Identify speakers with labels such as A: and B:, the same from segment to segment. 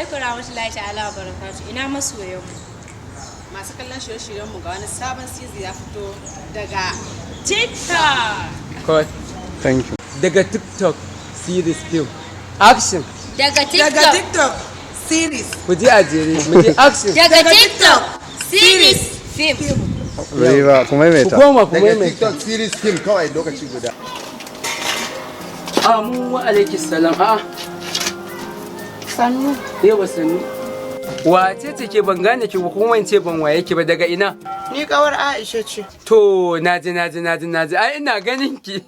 A: alaikum rahmatullahi ta'ala wa barakatuh. Ina masoyan mu.
B: Masu kallon shirye-shiryenmu, ga wani sabon season ya fito daga
A: TikTok.
C: Cut.
D: Thank you.
C: Daga TikTok series film. Action.
A: Daga
E: Daga
A: TikTok.
E: TikTok series.
C: Ku je a jere, mu je, action.
A: Daga TikTok series film.
D: Bai ba, ku
C: Ku
D: maimaita.
C: koma ku
F: Daga
C: maimaita.
F: TikTok series film kawai lokaci guda.
C: Amu wa alaiki salam. A'a.
B: Sannu.
C: Yawa, sannu. Wace ce ke? Ban gane ki ba, kuma in ce ban waye ki ba, daga ina?
E: Ni kawar Aisha ce.
C: To, naji, naji, naji, naji. Ai ina ganin ki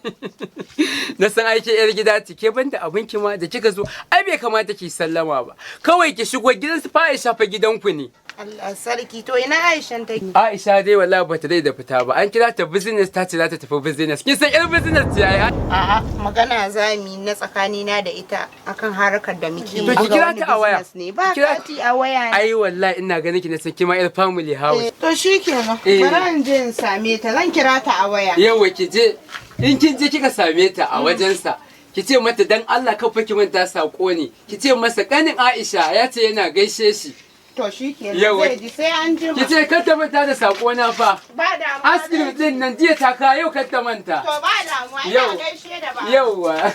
C: na san aiki yar gida ce ke. Banda abin ki ma da kika zo, ai bai kamata ki sallama ba. Kawai ki shigo gidan su fa Aisha fa, gidanku ne.
E: Allah sarki, to ina Aishan take?
C: Aisha dai wallahi bata dai da fita ba. An kira ta business, ta ce za ta tafi business. Kin san yar business ce ai.
E: A'a, magana za mu yi na tsakanina da ita akan harkar da muke yi.
C: To ki kira ta a waya.
E: Business ne. Ba
C: Kira-
E: kati a waya ne.
C: Ai wallahi ina ganin ki na san kima yar family house.
E: To shikenan.
C: Eh.
E: Bari in je in same ta, zan kira ta a waya.
C: Yawa, ki je, in kin je kika same ta a wajensa, ki ce mata dan Allah kan fa ki manta, sako ne, ki ce masa kanin Aisha ya ce yana gaishe shi.
E: To shikenan,
C: Yawa.
E: zai ji, sai an jima.
C: Ki ce kar ta manta da sako na fa.
E: Ba damuwa.
C: Ice cream din nan jiya ta kawo, yau kar ta manta.
E: To ba damuwa,
C: Yau.
E: ina gaishe da ba.
C: Yauwa.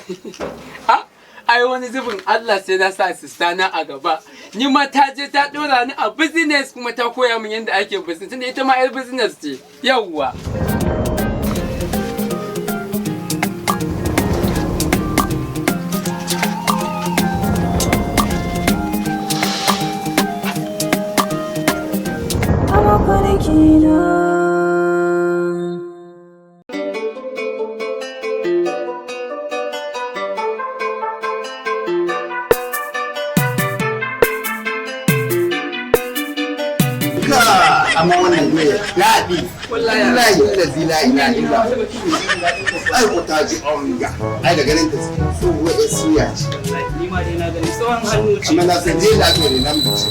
C: Ah, ai wani zubin Allah sai na sa sister na a gaba. Ni ma ta je ta dora ni a business, kuma ta koya min yadda ake business, tunda ita ma yar business ce. Yauwa.
G: A mafarki na.
F: Ka amma wannan doya daɗi. Wallahi allazi la ilaha illa hu. Ai ko ta ji onga. Ai da ganin ta tsohuwar yar suya ce.
H: Ni ma dai na gani tsohon hannu ce.
F: Amma na san je da aka yi nan bici.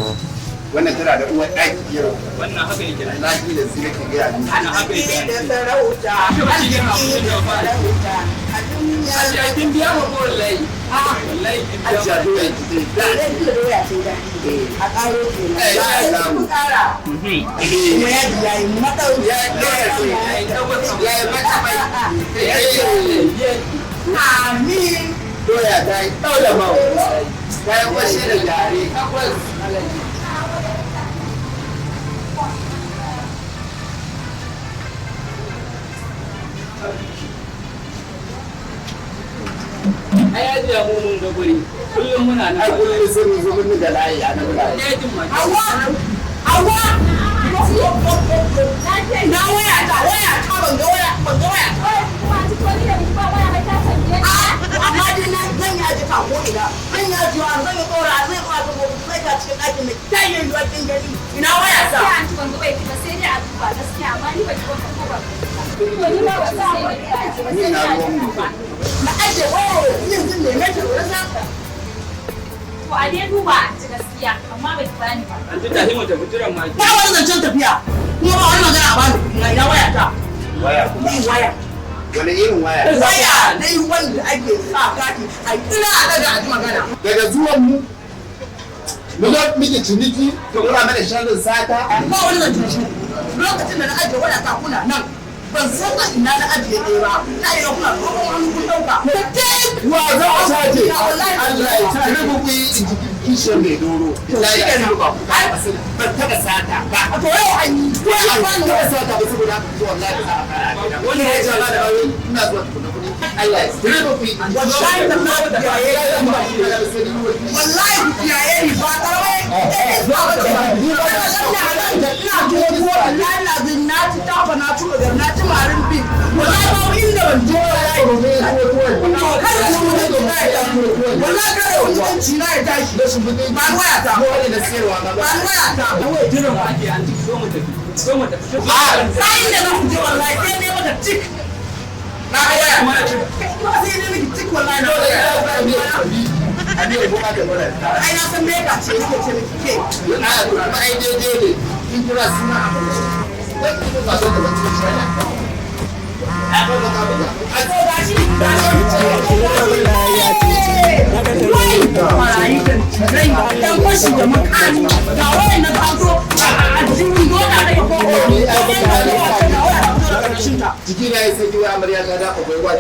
F: Wannan tana da uwar ɗaki yau.
H: Wannan haka yake.
F: Wallahi da zai nake gaya ni.
H: Wannan haka yake.
E: Da sarauta.
H: Arziki da
E: sarauta. A duniya.
H: Ajiya, kin biya mu ko wallahi? Wallahi kin biya
F: Ajiya
H: mu.
F: doya ki ce daɗi.
E: Doya ce daɗi. A ƙaro kenan.
F: Eh, ya samu.
E: Ƙara. Kuma yaji yayi maɗau.
F: Ya doya ce. Ya yi mata mai.
E: Amin.
F: Doya ta yi ɗaula mau. Ta yi kwashe da jare.
H: Ai ajiya, mu mun ga guri. Kullum muna nan.
F: Ai kullum sai mun zo mun da layi a nan wurare.
H: Yajin ma.
E: Hawa! Hawa! Na waya ta, waya ta, ban ga waya, ban ga waya. Amma dai na zan yi aji ta ko ina. Zan yi aji wa, zan yi tsora, zan yi tsora ta gobe sai ka cikin ɗakin mai ta yi yiwuwa kin gani. Ina waya ta.
I: Gaskiya anti, ban ga wayar ki ba, sai dai a duba gaskiya, amma ni ban ji ban ko ba. To ni ma ba sai ba
F: Ni
I: sai
F: na
I: dai a
F: ruwan mu.
I: duba.
E: Na aje waya yanzu neme ta rasa.
I: To a dai duba anti gaskiya, amma bai bani ba.
H: An ji tafi mu tafi jiran ma.
E: Ba wani zancen tafiya. Kuma ba wani magana a bani kuɗi na, ina waya ta.
F: Waya kuma.
E: Ni waya.
F: Wani irin waya?
E: Waya dai wanda ake sa kati a kira a daga a ji magana.
F: Daga zuwan mu mu zo miki ciniki, ki dora mana sharrin sata.
E: Ba wani zancen shi. Lokacin da na ajiye waya ta kuna nan, ban san a ina na ajiye ɗaya ba. Na ina kuna roƙon hannu kun ɗauka.
F: Wa za a sace?
E: Wallahi.
F: Allah ya sa rubu ku yi in ji kishiyar mai doro. Wallahi ya ruba ku. Ban taɓa sata ba.
E: To yau an yi. To
F: Ban
E: an bani
F: taɓa
E: waya.
F: sata ba, saboda haka ku wallahi ba za a fara a kaina. Wani ya ce Allah da aure ina zuwa tukuna kuɗi. Allah ya rubu ku yi.
E: Wallahi da na ku kiyaye ni. Wallahi ku kiyaye ni, ba karamai. Ba ba ce ba. Ni ba na ina tuwo tuwo, wallahi na zin na ci tafa, na ci ogar, na ci marin bi. Wallahi babu inda ban je wallahi. To kada ku mutunci na ya tashi. Wallahi kada ku mutunci na ya tashi. Ba ni waya ta. Ba ni waya ta.
H: Jiran ma ake, an ji so mu tafi. So mu tafi.
E: Sai inda za ku je, wallahi sai ne maka cik. Na ga waya. Ba sai ne miki cik, wallahi na ga waya. Ai na san me ka ce nake ce miki ke.
F: Ai daidai ne in kira suna a ba so da wani shi.
E: To gashi. Gashi. Wai barayi da rai dan fashi da makami ga wayan na taso a jikin dole da ko
F: Jiki na yi sanyi wai amarya ta dafa gwaiwa.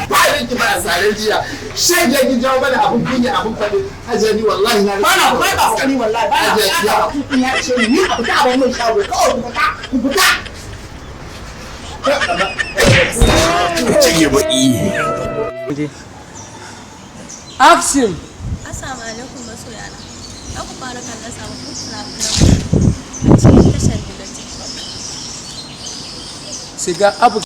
F: Ba ki ba sarar jiya. Shan ya ki jawo mana abun kunya abun faɗi. Hajiya ni wallahi na
E: Bana ba ba kokari wallahi bana
F: Hajiya
E: ba ya ce ni a fita a bar min shago kawai ku fita ku fita.
J: Cike baki.
C: Action!
K: Assalamu alaikum masoyana. Za ku fara kallon sababbin fina-finan a cikin tashar mu na TikTok.
C: Shiga abu.